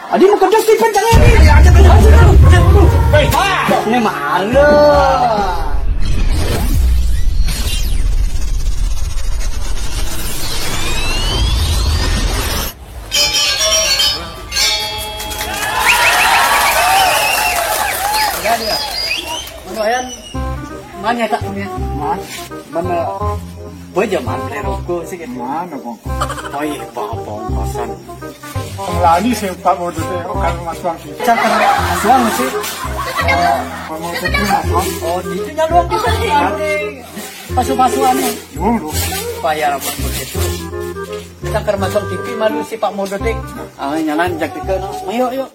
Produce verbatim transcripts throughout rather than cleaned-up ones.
Adi mau kedos tipe jangan ni. Aduh, aduh, aduh. Hei, ini marah. Lumayan. Mana tak punya? Mana? Mana? Boleh je man, beli rokok sikit. Mana kong? Oh iya, bawa bongkosan. Lani sempat mau duduk, oh, kalau masuk. Cakar masuk sih. Kalau mau duduk masuk. Oh, itu nyaluang kita ni. Pasu-pasuan ni. Dulu. Bayar apa begitu? Cakar masuk T V malu si Pak Modo teh. Ah, nyalan jak ke no. Ayo, ayo.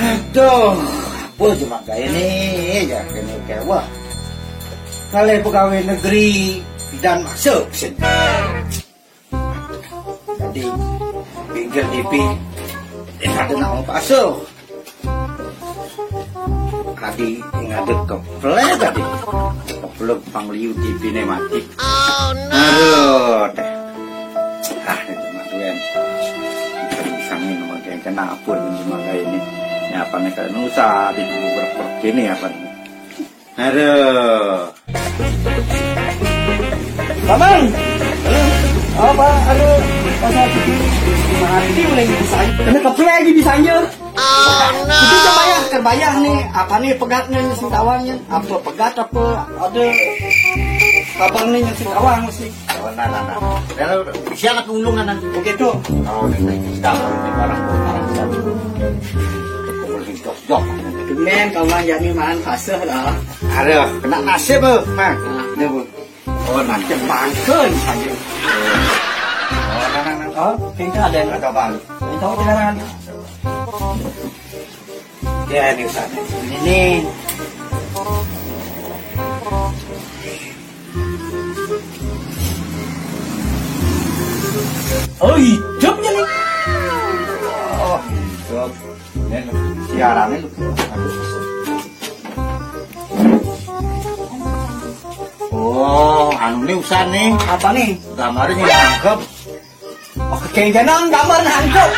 Aduh, apa cuma kayak ni ya, kena kayak wah. Kalau pegawai negeri dan masuk sini. Jadi, pinggir D P, eh, ada nak masuk. Adi ingat keplek tadi. Keplek pangliu T V ne mati. Aduh, deh. Ah, itu mah tuan. Bisa-bisa nih nomor kayak kena apa ini mah kayak ini. Ya apa nih kalau nusa di berpergi ini apa nih? Aduh. Paman. Apa? Aduh, pasal itu mati mulai bisa. Kena keplek lagi bisanya. Itu coba ya, kerbayah nih, apa nih pegat nih nyusun tawangnya? Apa pegat apa ada abang nih nyusun tawang mesti? Oh, nah, nah, nah. Lalu siapa tulung, nah? Begitu. Oh, ini kita ini barang barang satu. Kumpul di jok-jok. Men, kamu jadi mahan fase lah. Aduh, kena nasib, Bu. Nah, ini, Bu. Oh, nanti bangkun saja. Oh, nah, nah, nah. Oh, kita ada yang ada bang. Itu tidak ada. Ya, ini usah. Ini nih. Oh, hidupnya nih. Oh, hidup. Ini siarannya lu. Oh, anu nih usah nih. Apa nih? Gambarnya nangkep. Oh, kekenjangan gambar nangkep.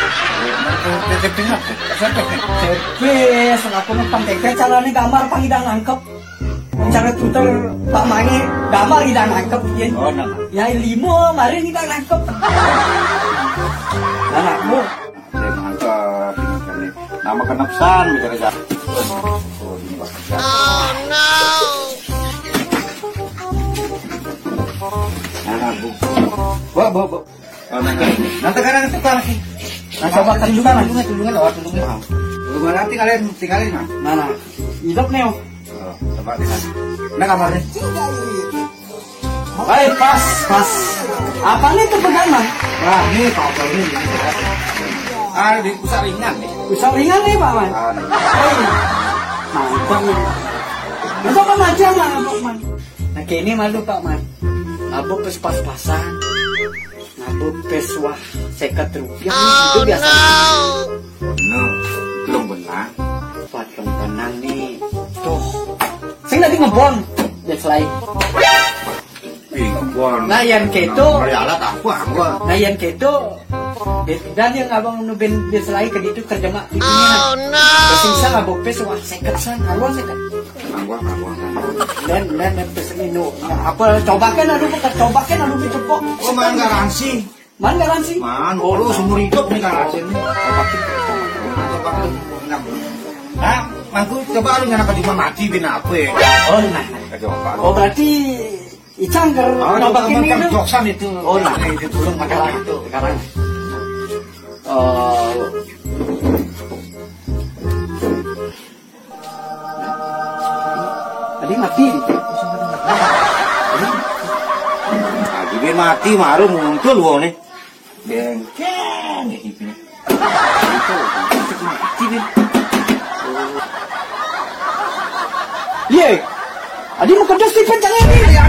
Tepenya, tepenya. Tepes, aku mah pang tepes caranya gambar pang idang nangkep. Cara tutor Pak Mangi gambar idang nangkep, ya. Oh, nah. Ya, lima, mari idang nangkep. Anak, Bu. Saya nangkep, ini kali. Nama kenepisan, bicara siapa? Oh, ini Pak. Anak, Bu. Bu, Bu, Bu. Oh, nah, nah. Nanti kadang tukar lagi. Nah, coba kan juga, nah. Tulungan, tulungan, oh, tulungan. Nah. Lu nanti kalian tinggalin, nah. Nah, nah. Hidup nih, oh. Oh, coba tinggal. Nah, kamarnya. Baik, pas, pas. Apa nih tuh pegangan? Nah, ini apa ini? Ah, di pusat ringan nih. Pusat ringan nih, Pak Man. Ah, nih. Hei. Mantap nih. Masa Pak Macan lah, Pak Man. Nah, kayak ini malu, Pak Man. Mabuk pes pas-pasan. Ngabuk pes wah seket rupiah nih, itu biasa. No, belum benar. Buat belum tenang nih. Tuh. Sing tadi ngebon. Dia selai. Ih, ngebon. Nah, yang keto. Beli alat apa, apa? Nah, yang keto. Dan yang abang nu ben dia selai ke ditu kerja mak. Oh, no. Sing sa ngabuk pes wah seket san. Aluan seket. Nangguang, nangguang, nangguang. Dan, dan, dan pesen inu. Apa coba kan aduh, bukan coba kan aduh, dicepok. Oh, man garansi. Man garansi? Man, oh, lu seumur hidup nih garansi nih. Coba kita. Coba kita. Nah, mangku coba lu nyana di mana mati bina apa ya? Oh, nah. Coba. Oh, berarti Icang ker oh, coba kan ini kan tuh. Joksan itu. Oh, nah. Itu tulung masalah itu sekarang. Oh. Tadi mati. Tadi dia mati, baru muncul wong nih. Bengkeng nih hipnya. Mati dia. Iya. Adi mau kedos tipe jangan ini.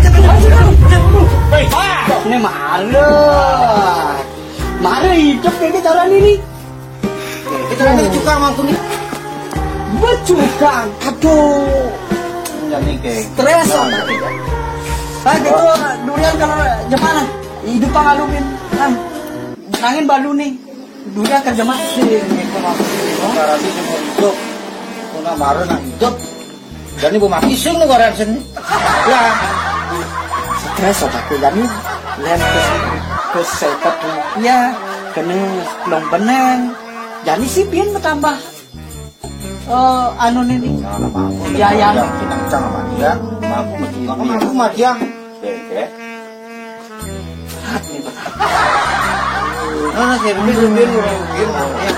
Ini marah. Marah hidup ini cara ini. Kita ada tukang waktu nih. Becukang. Aduh. Enggak nih, kayak. Stres. Nah, gitu, durian kalau jepana. Hidup pangalu, Bin. Nah, angin balu nih. Dunia kerja mati. Ini kok masih hidup. Karena dia cuma hidup. Kena marah nak hidup. Dan ibu mati sung nih koran seni. Ya. Stres otakku, jadi lem ke, ke sepet tuh. Ya, kena long benang. Jadi si Bin bertambah. Eh, anu nih, nih. Nah, nah, mampu. Ya, ya. Yang kita kencang sama dia. Mampu mah juga. Mampu mah dia. Oke, oke. Berat nih, berat. Nah, nah, saya Bin, Bin, Bin, Bin, ya.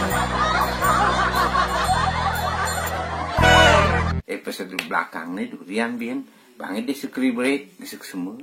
Episode belakang nih durian, Bin. Bangit deh sekri bre, besok semua.